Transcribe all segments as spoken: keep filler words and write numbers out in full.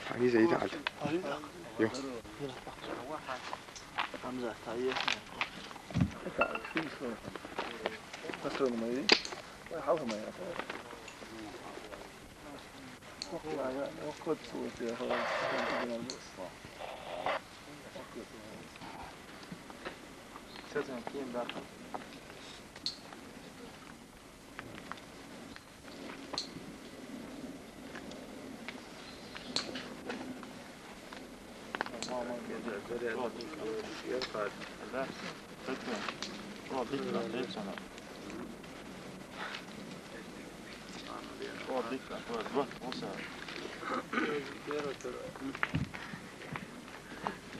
حقيقة. حقيقة. يو.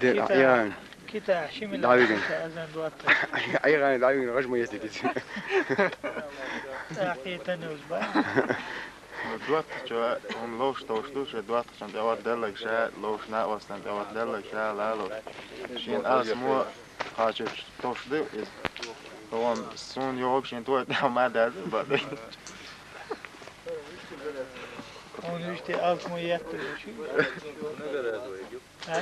دير كيتا، يا كيتا حشيم دعوي. أزن دوات. أي غاني دعوي، غش ما يستفيد. تحقيق تنوز بقى. Дуатча он ловш товш ду, ше дуатчан тӀе ват деллаг ша, ловш на вастан тӀе ват деллаг ша, лало. Шин аз мо хача товш ду из. Товам сун йог шин туа тӀе ма даз, ба. Он иште аз мо ят. А?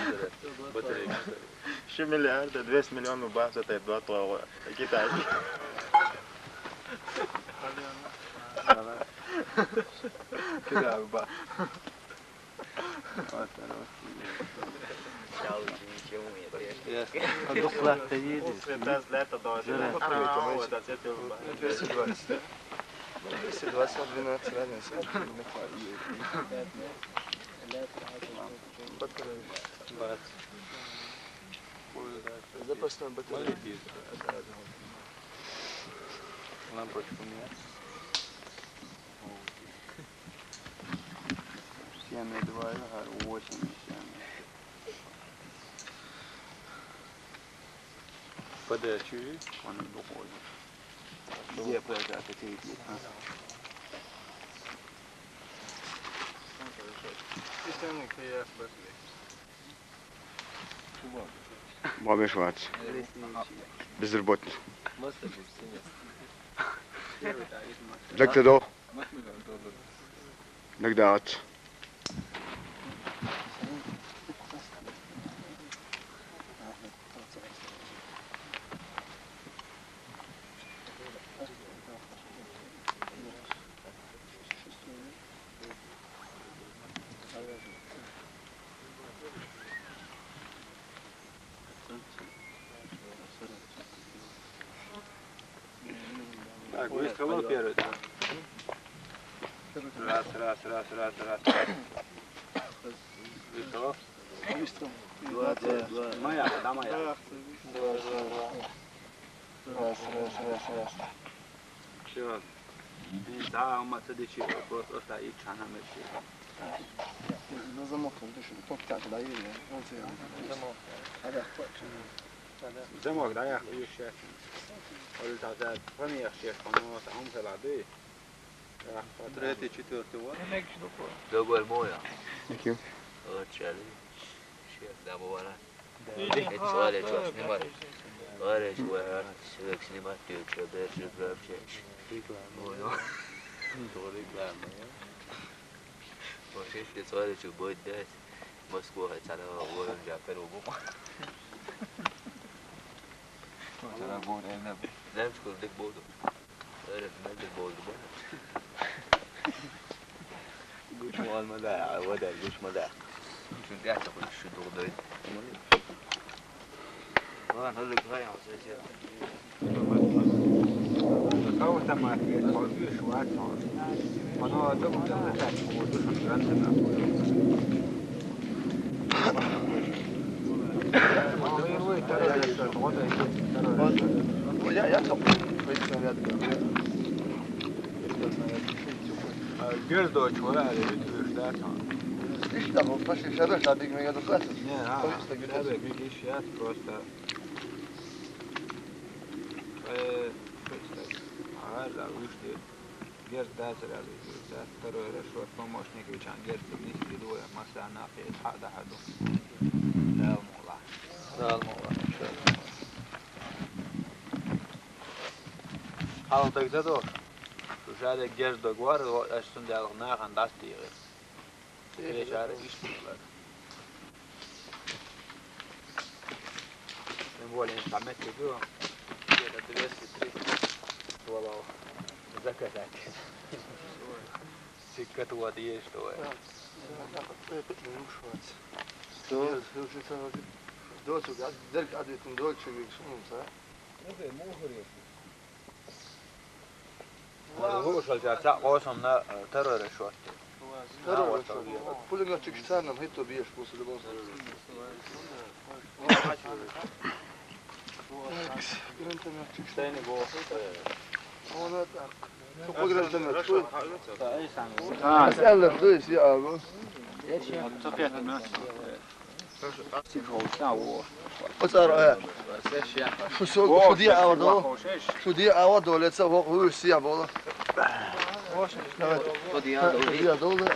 Ши миллиард двести миллион бахса тӀе дуат тӀе Китай. Кидай ба. Духлата едет. Двести двадцать, двенадцать разница. Запасной батарея. Лампочку мне. Семь и два, я говорю, восемь и семь. Подачу. Он не выходит. Где подача? Какие здесь? А? Системный К С батарея. Бабе Шварц. Безработный. Доктор. Доктор. Так, выстрелил первый, да. Раз, раз, раз, раз, раз. Выстрелил. Два, два, два. Моя, да, моя. Раз, раз, раз, раз. Всё. Да, ма ца дичи, просто оста и чана меши. Ну, замок, он дышит, тот так, да, и он тебе. Замок. А, да, хочешь. Замок, да, я хочу сейчас. Оль та за, помнишь, я помню, там он взяла, да. Третий, четвертый, вот. Договор моя. Thank you. Вот, чали. Сейчас, да, бывало. Эцвале чё снимать? Варе чё, снимать ты чё, бер чё, бер чё. Реклама. Ой, ой. То реклама, я. Вообще, эцвале чё будет дать? Москва, это она, ой, он же опять убыл. Что это будет, э, да? Знаешь, что дык буду? Öyle bir de bozdu bana. Güç mü olmadı ya? O da güç mü de? Çünkü gerçekten şu durumda. Ulan hızlı güzel yansıyor. Kau ta ma ke ko ju shuat no. Kono to ko ta ta ko ju shuat na. Гердоч вара, а ведь вы ждать. Ишта, ну, пошли, шабе, шабик, мега духлас. Не, а, шабик, мега ишта, просто. Э, просто. А, да, вы ждете. Герд Дазер, Герд Дазер, второй раз, вот, помощник Вичан, Герд Дмитрий, двое, Масана, Хада, Хаду. Да, Мула. Да, Мула, иншалла. Хьалха дагадо, шу шадерг герз дог вар, аш цундела нахана дӀасадийгӀира. Кхечара иштта хилар. Тем более, цхьа меттиг ю, где-то двести триста стволов заказать. Сикка ту вот есть, что это. Что? Доцуг, а, дерг адвитин дольче вигшунца. Вушал жа цхьа къосамна, э, террора шорти. Террора шорти. Пулеметчик санам хӀитто беш после любого случая. Гранатометчик. Она так. Какой гранатомет? Что? А, Эллер, то есть я, а, ну. Оцара, э, шу со-, шу де ава до, шу де ава до леца, во, вы все было. Давай. Шу де ава до, да.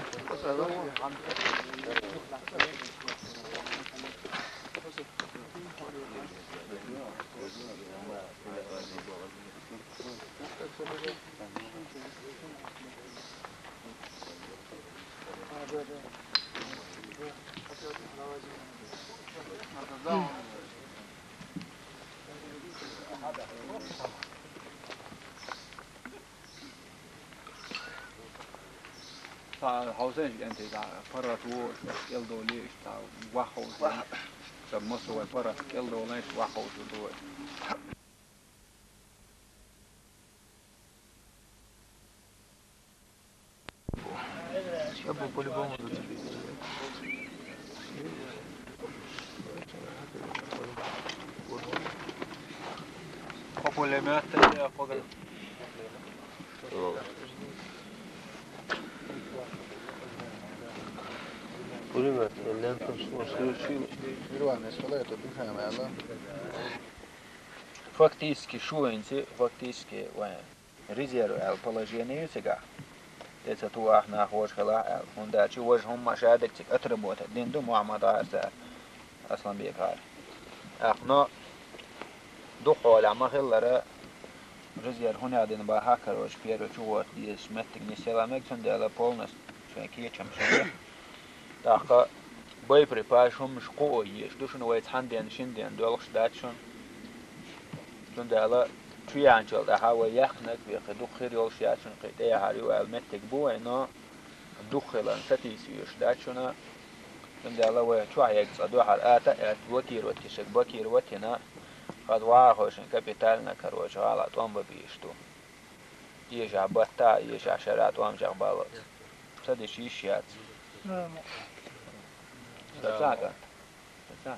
Цхьа хьовсеш кӀентий цхьа паргӀат ву, кӀел долий иштта, вахховш. Ца массо вай паргӀат кӀел долаш вахховш ду. По-любому. По пулемёту, я по Пулемёт, лента, что случилось? Первое, не это дыхание, да? Фактически, шу вайнца, фактически, вайн резерв аьлла положение ю цигахь. ТӀе ца тухахь нах вожа хилахь аьлла. ХӀунда аьлча вожа хӀумма шадерг цига отработать дина ду Мухьаммад ГӀаза, Асланбек ГӀара. ТӀаккха, но дукха хьолехь ма-хиллара, резерв хӀунда дина бахьа, короче, первый чугӀорта дезаш меттиг нисъяла мега, цундела полностью шайн кечам шайн. ТӀаккха боеприпас хӀумаш кхуо езаш ду шуна, вай цхьана ден, шина ден доьлхуш дац шуна. Цундела чу яьнчул тӀаьхьа вай яхнарг векхи дукха хир йолуш яц шуна, кхин тӀе яхьар ю аьлла меттиг бу вай, но дукха хиларна сатийса везаш дац шуна. Цундела вай чохь ерг цкъа дуьхьал ата а аьлла, блокировать ешарг блокировать йина, хаза вахахошин капитально, короче, гӀала тӀом бан безаш ду. Ешахь баттахь а, ешахь шарахь тӀом чекхбаллалц. Ца дича йиш яц. Ца цхьа а кӀант. Ца цхьа.